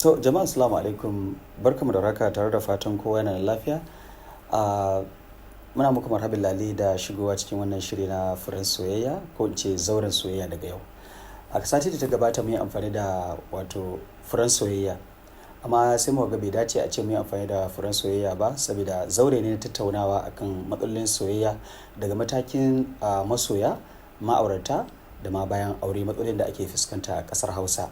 To jama'a, assalamu alaikum, barkamu da raka tare da fatan kowa yana da lafiya. Muna muku marhabin lale da shigowa cikin wannan shiri na furen soyayya, ko in ce zauren soyayya daga yau. A sati da ta gabata mun yi amfani da wato furen soyayya, amma sai muka ga bai dace a ce mun yi amfani da furen soyayya ba, saboda zaure ne na tattaunawa akan matsalolin soyayya daga matakin masoya, ma'aurata da ma bayan aure, matsalolin da ake fuskanta a ƙasar Hausa.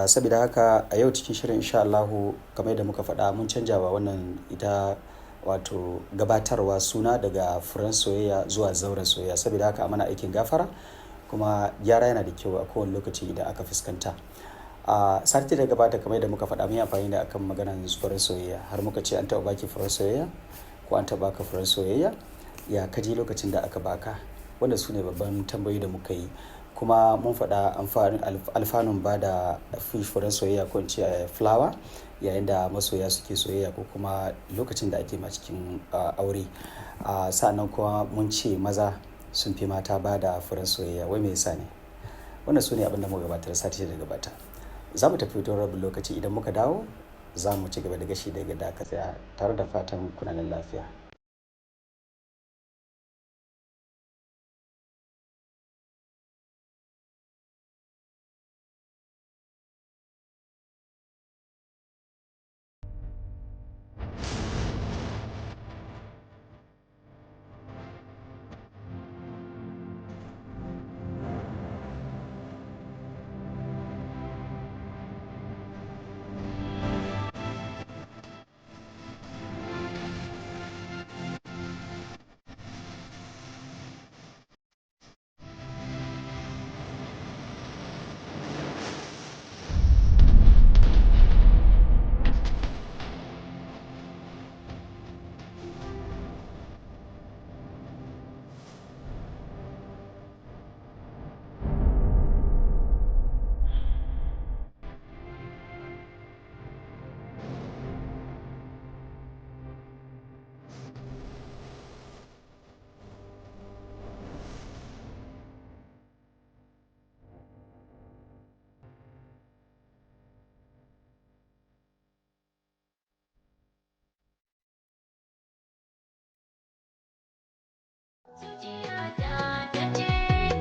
Saboda haka a yau cikin shirin, insha Allahu, kamar yadda muka faɗa, mun canja wa wannan ita wato gabatarwa suna daga furen soyayya zuwa zauren soyayya. Saboda haka a mana aikin gafara, kuma gyara yana da kyau a kowane lokaci idan aka fuskanta. A sati da gabata, kamar yadda muka faɗa, mun yi amfani da akan maganar furen soyayya, har muka ce an taɓa baki furen soyayya ko an taɓa baka furen soyayya, ya kaji lokacin da aka baka? Wanda su ne babban tambayoyi da muka yi. Kuma mun faɗa alfanun ba da furen soyayya, ko in ce flower, yayin da masoya suke soyayya ko kuma lokacin da ake ma cikin aure. Sa'annan kuma mun ce maza sun fi mata ba da furen soyayya, wai me yasa ne? Wannan su ne abin da muka gabatar sati da gabata. Za mu tafi hutun rabin lokaci. Idan muka dawo, za mu ci gaba da gashi daga da aka tsaya, tare da fatan kuna nan lafiya. Zuciyata ta ce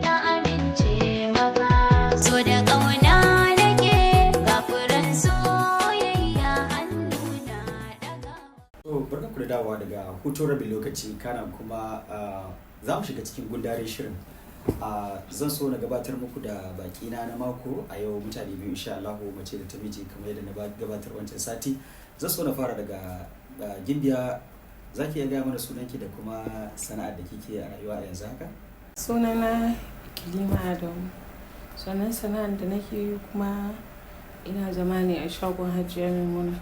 ta amince maka, so da ƙauna nake, ga furen soyayya hannuna ɗaga. To barkan ku da dawowa daga hutun rabin lokaci. Kana kuma za mu shiga cikin gundarin shirin. Zan so na gabatar muku da bakina na mako a yau, mutane biyu insha Allah, mace da ta miji, kamar yadda na gabatar wancan sati. Zan so na fara daga Gimbiya. Za ki iya gaya mana sunanki da kuma sana'ar da kike a rayuwa a yanzu haka? Sunana Kilima Adamu. Sannan sana'ar da nake yi kuma, ina zama ne a shagon Hajiya Maimuna.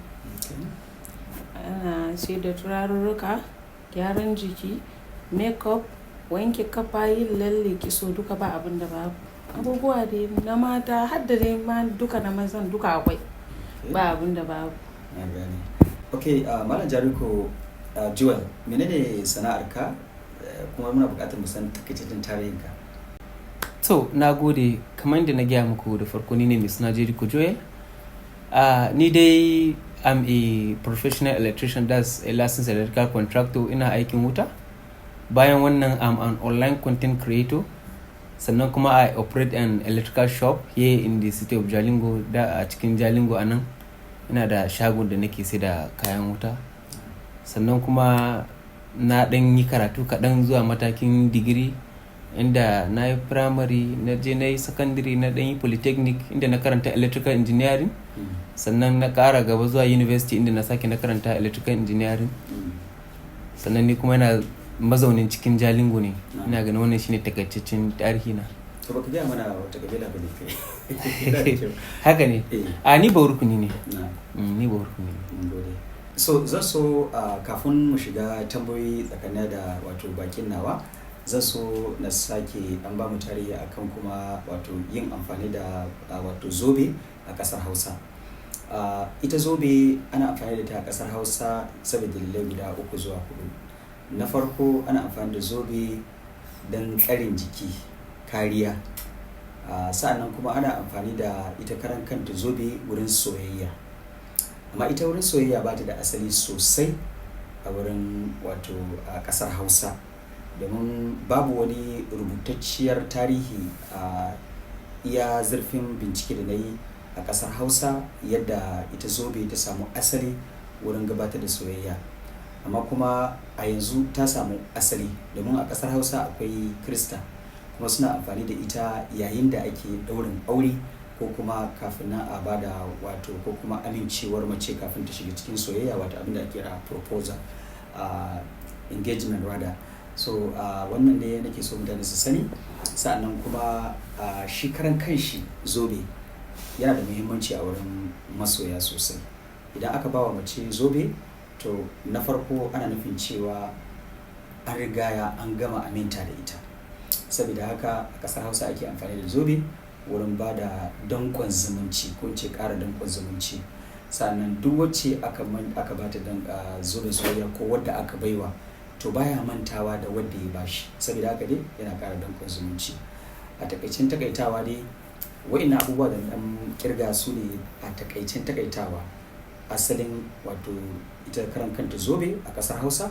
Ana sai da turarurruka, gyaran jiki, makeup, wanke kafa, yin lalle, kitso, duka ba abin da babu. Abubuwa dai na mata har da dai ma duka na mazan duka akwai. Ba abin da babu. Na gane. Ok, Malam Jariko Jewel, menene sana'arka? Kuma muna buƙatar mu san takaitaccen tarihinka. To, na gode. Kamar yadda na gaya muku da farko, ni ne mai suna Jericho Joel. Ni dai I'm a professional electrician, that's a licensed electrical contractor, ina aikin wuta. Bayan wannan, I'm an online content creator. Sannan kuma I operate an electrical shop here in the city of Jalingo, da a cikin Jalingo a nan. Ina da shagon da nake sai da kayan wuta. Sannan kuma na ɗan yi karatu kaɗan zuwa matakin digiri, inda na yi primary, na je na yi secondary, na ɗan yi polytechnic inda na karanta electrical engineering. Sannan na ƙara gaba zuwa university inda na sake na karanta electrical engineering. Sannan ni kuma yana mazaunin cikin Jalingo ne. Ina ganin wannan shine takaitaccen tarihi na. To, baka gaya mana wata kabila ba ne kai. Yana da kyau. Haka ne. A ni Baurukuni ne. Na. Ni Baurukuni ne. Mun gode. So zan so kafin mu shiga tambayoyi tsakanin da wato bakin nawa, zan so na sake an ba mu tarihi akan kuma wato yin amfani da wato zobe a ƙasar Hausa. Ita zobe ana amfani da ita a ƙasar Hausa saboda dalilai guda uku zuwa hudu. Na farko, ana amfani da zobe don tsarin jiki, kariya. Sa'annan kuma ana amfani da ita karan kanta zobe wurin soyayya. Amma ita wurin soyayya ba ta da asali sosai a wurin wato a ƙasar Hausa, domin babu wani rubutacciyar tarihi a iya zurfin bincike da na yi a ƙasar Hausa yadda ita zobe ta samu asali wurin gabatar da soyayya. Amma kuma a yanzu ta samu asali domin a ƙasar Hausa akwai Kirista kuma suna amfani da ita yayin da ake ɗaurin aure ko kuma kafin nan a bada wato ko kuma amincewar mace kafin ta shiga cikin soyayya, wato abin da ake kira proposal, engagement rather. So wannan ne nake so mutane su sani. Sa'annan kuma shi karan kanshi zobe yana da muhimmanci a wurin masoya sosai. Idan aka ba wa mace zobe, to na farko ana nufin cewa an rigaya an gama aminta da ita. Saboda haka a ƙasar Hausa ake amfani da zobe wurin ba da danƙon zumunci ko in ce ƙara danƙon zumunci. Sa'annan duk wacce aka ba ta zoben soyayya ko wadda aka baiwa, to baya mantawa da wadda ya bashi. Saboda haka dai yana ƙara danƙon zumunci. A takaicen takaitawa dai, wa'innan abubuwa da na ɗan ƙirga su ne a takaicen takaitawa asalin wato ita karan kanta zobe a ƙasar Hausa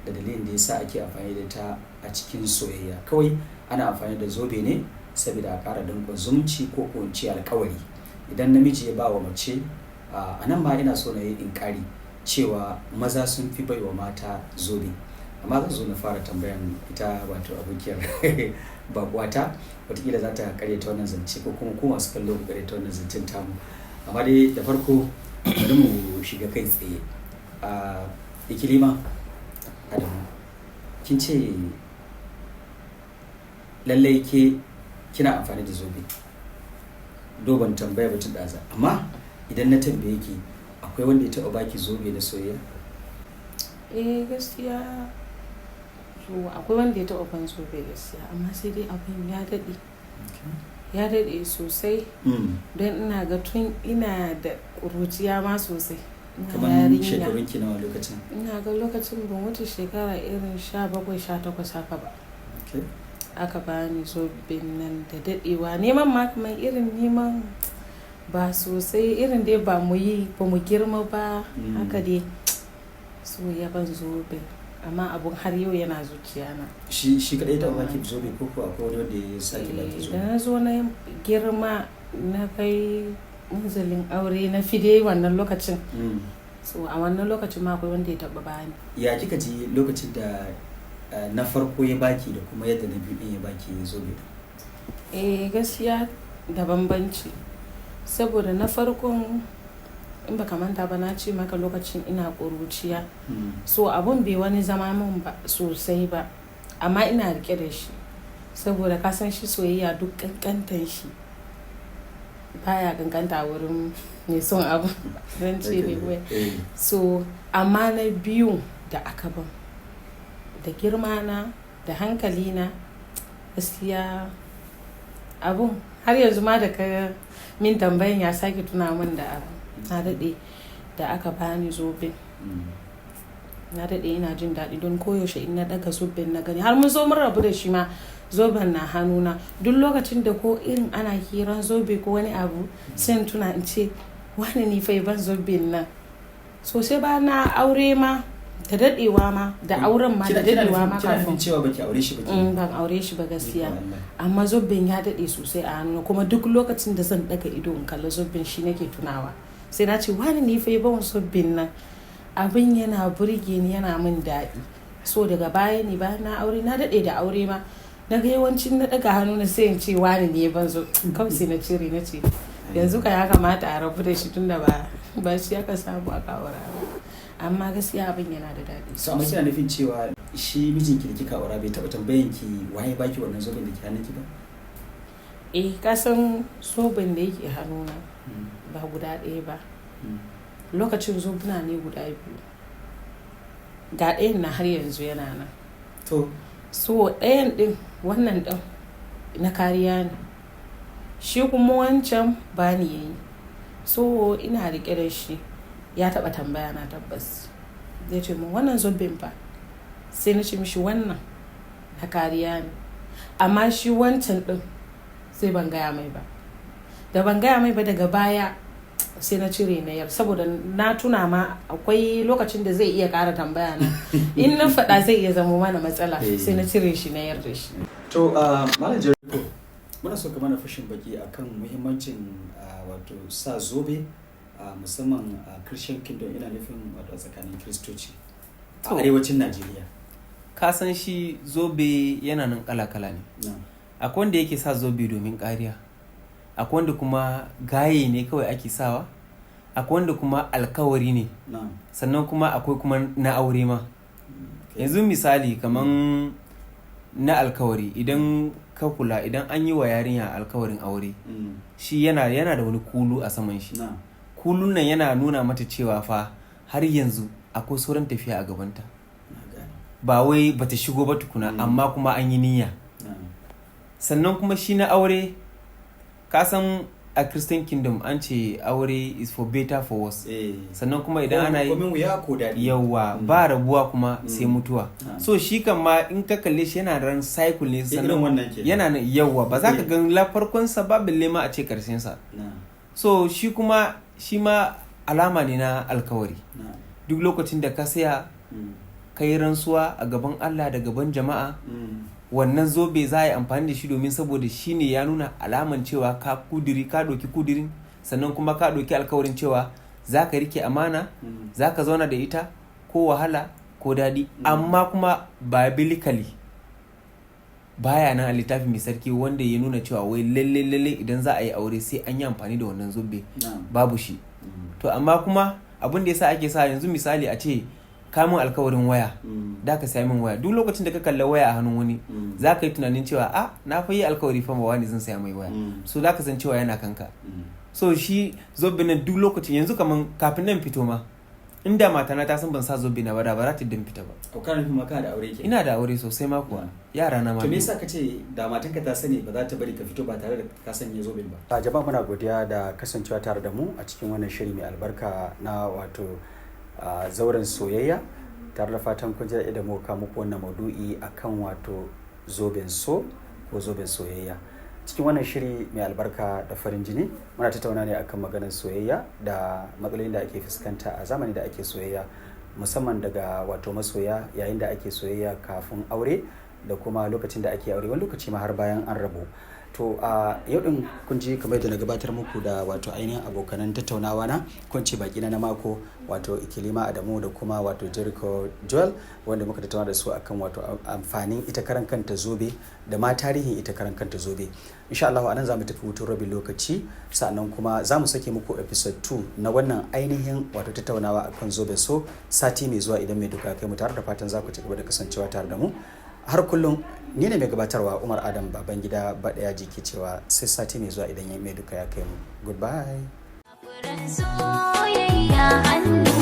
da dalilin da ya sa ake amfani da ta a cikin soyayya. Kawai ana amfani da zobe ne saboda a ƙara danƙon zumunci ko ko in ce alƙawari. Idan namiji ya ba wa mace, a nan ma ina so na yi inkari cewa maza sun fi bai wa mata zobe. Amma zan zo na fara tambayan ita wato abokiyar baƙuwata, watakila za ta karyata wannan zance ko kuma ku masu kallo ku karyata wannan zancen tamu. Amma dai da farko bari mu shiga kai tsaye. Ikilima Adamu, kin ce lallai ke kina amfani da zobe. Doban tambaya batun ɗaza. Amma idan na tambaye ki, akwai wanda ya taɓa baki zobe na soyayya? Eh, gaskiya to akwai wanda ya taɓa ban zobe gaskiya, amma sai dai abin ya daɗe. Ya daɗe sosai. Don ina ga tun ina da ƙuruciya ma sosai. Ina Kamar yarinya. shekarun ki nawa lokacin? Ina ga lokacin ban wuce shekara irin 17, 18 haka ba. Aka bani zoben nan da daɗewa. Neman ma kamar irin neman ba sosai, irin dai ba mu yi, ba mu girma ba. Haka dai. So ya ban zoben, amma abun har yau yana zuciya na. Shi kaɗai ya taɓa baki zobe ko kuwa akwai wani wanda ya sake baki Da zobe? na zo na girma na kai munzalin aure na fi dai wannan lokacin. So a wannan lokacin ma akwai wanda ya taɓa bani. Ya kika ji lokacin da na farko ya baki da kuma yadda na biyu ɗin ya baki zobe? Eh, gaskiya da bambanci. Saboda na farkon, in baka manta ba, na ce maka lokacin ina ƙuruciya. So abun bai wani zama min ba sosai ba, amma ina rike da shi. Saboda ka san shi soyayya duk ƙanƙantan shi baya ƙanƙanta a wurin mai son abu. Zan ce ne wai. So amma na biyun da aka ban, da girma na da hankali na, gaskiya abun har yanzu ma da ka min tambayan ya sake tuna min da abu. Na daɗe da aka bani zoben. Na daɗe ina jin daɗi don koyaushe in na ɗaga zoben na gani, har mun zo mun rabu da shi ma zoben na hannuna. Duk lokacin da ko irin ana hiran zobe ko wani abu, sai in tuna in ce wane ne fa ya ban zoben nan. So sai ba na aure ma da daɗewa ma da auren ma da daɗewa ma Kina nufin kafin. cewa baki aure shi ba kenan? Ban aure shi ba gaskiya. Ikon Allah. Amma zoben ya daɗe sosai a hannuna, kuma duk lokacin da zan ɗaga ido in kalla zoben shi nake tunawa. Sai na ce wane ne fa ya ban zoben nan. Abin yana burge ni, yana min daɗi. So daga baya ne bayan na aure, na daɗe da aure ma, na ga yawancin na ɗaga hannu na sai in ce wane ne ya ban zo, kawai sai na cire, na ce yanzu ka ya kamata a rabu da shi tunda ba shi aka samu aka aura ba. Amma gaskiya abin yana da daɗi So amma sosai. kina nufin cewa shi mijinki da kika aura bai taɓa tambayan ki waye baki wannan zoben da ke hannunki ba? Eh, ka san zoben da yake hannuna ba guda ɗaya ba. Lokacin zobuna ne guda biyu. Ga ɗayan na har yanzu yana nan. So ɗayan ɗin, wannan ɗin na kariya ne. Shi kuma wancan bani yayi. So ina riƙe da shi. Ya taɓa tambaya na tabbas. Ya ce min wannan zoben fa. Sai na ce mishi wannan na kariya ne. Amma shi wancan ɗin sai ban gaya mai ba. Da ban gaya mai ba daga baya Sai na cire na yar, saboda na tuna ma akwai lokacin da zai iya ƙara tambaya na, in na faɗa zai iya zama mana matsala. Sai na cire shi na yar da shi. To, Malam Jericho, muna so ka mana fashin baki akan muhimmancin wato sa zobe, musamman a Christian Kingdom, ina nufin wato a tsakanin Kiristoci a arewacin Najeriya. Ka san shi zobe yana nan kala-kala ne. Akwai wanda yake sa zobe domin kariya, akwai wanda kuma gaye ne kawai ake sawa, akwai wanda kuma alkawari ne, sannan kuma akwai kuma na aure ma. Yanzu misali kaman na alkawari, idan ka kula, idan an yi wa yarinya alkawarin aure, shi yana da wani kulu a saman shi. Kulun nan yana nuna mata cewa fa har yanzu akwai sauran tafiya a gabanta. Na gane. Ba wai bata shigo ba tukuna, amma kuma an yi niyya. Sannan kuma shi na aure, ka san a Christian Kingdom an ce aure is for better for worse. Sannan kuma idan ana yi Komin wuya ko daɗi. Yawa, ba rabuwa kuma sai mutuwa. So shi kan ma in ka kalle shi yana ran cycle ne. Irin Sannan wannan kenan. yana nan, yawa, ba za ka gan la farkon sa ba, balle ma a ce karshen sa. So shi kuma shi ma alama ne na alkawari. Duk lokacin da ka saya, ka yi rantsuwa a gaban Allah da gaban jama'a, wannan zobe za a yi amfani da shi domin saboda shi ne ya nuna alaman cewa ka kudiri, ka ɗauki kudirin, sannan kuma ka ɗauki alkawarin cewa za ka rike amana, za ka zauna da ita ko wahala ko daɗi. Amma kuma biblically baya nan a littafi mai sarki wanda ya nuna cewa wai lalle lalle idan za a yi aure sai an yi amfani da wannan zobe. Babu shi. To amma kuma abin da yasa ake sa, yanzu misali a ce kamun alkawarin waya, da ka saya min waya, duk lokacin da ka kalla waya a hannun wani, za ka yi tunanin cewa a na fa yi alkawari fa ma wani zan saya mai waya. So za ka san cewa yana kanka. So shi zobe nan duk lokacin, yanzu kaman kafin nan fito ma, inda matana ta san ban sa zobe na ba, da ba za ta dan fita ba. Ko kana nufin ma kana da aure kenan? Ina da aure sosai ma kuwa, yara na ma To me biyu. yasa ka ce da matanka ta sani ba za ta bari ka fito ba tare da ka sanya zoben ba? A jama'a, muna godiya da kasancewa tare da mu a cikin wannan shiri mai albarka na wato zauren soyayya, tare da fatan kun ji daɗi da muka kawo muku wannan maudu'i akan wato zoben so ko zoben soyayya. Cikin wannan shiri mai albarka da farin jini, muna tattauna ne akan maganar soyayya da matsalolin da ake fuskanta a zamani da ake soyayya, musamman daga wato masoya yayin da ake soyayya kafin aure da kuma lokacin da ake aure, wani lokaci ma har bayan an rabu. To a yau din kun ji kamar yadda na gabatar muku da wato ainihin abokanan tattaunawa na, kun ce baki na mako, wato Ikilima Adamu da kuma wato Jericho Joel, wanda muka tattauna da su akan wato amfanin ita karan kanta zobe da ma tarihin ita karan kanta zobe. Insha Allah anan za mu tafi hutun rabin lokaci, sannan kuma za mu sake muku episode 2 na wannan ainihin wato tattaunawa akan zobe so sati mai zuwa idan mai duka kai mu, tare da fatan za ku ci gaba da kasancewa tare da mu. Har kullum ni ne mai gabatarwa, Umar Adam Babangida Baɗaya, ke cewa sai sati mai zuwa idan mai duka ya kai mu. Goodbye. Furen soyayya hannu.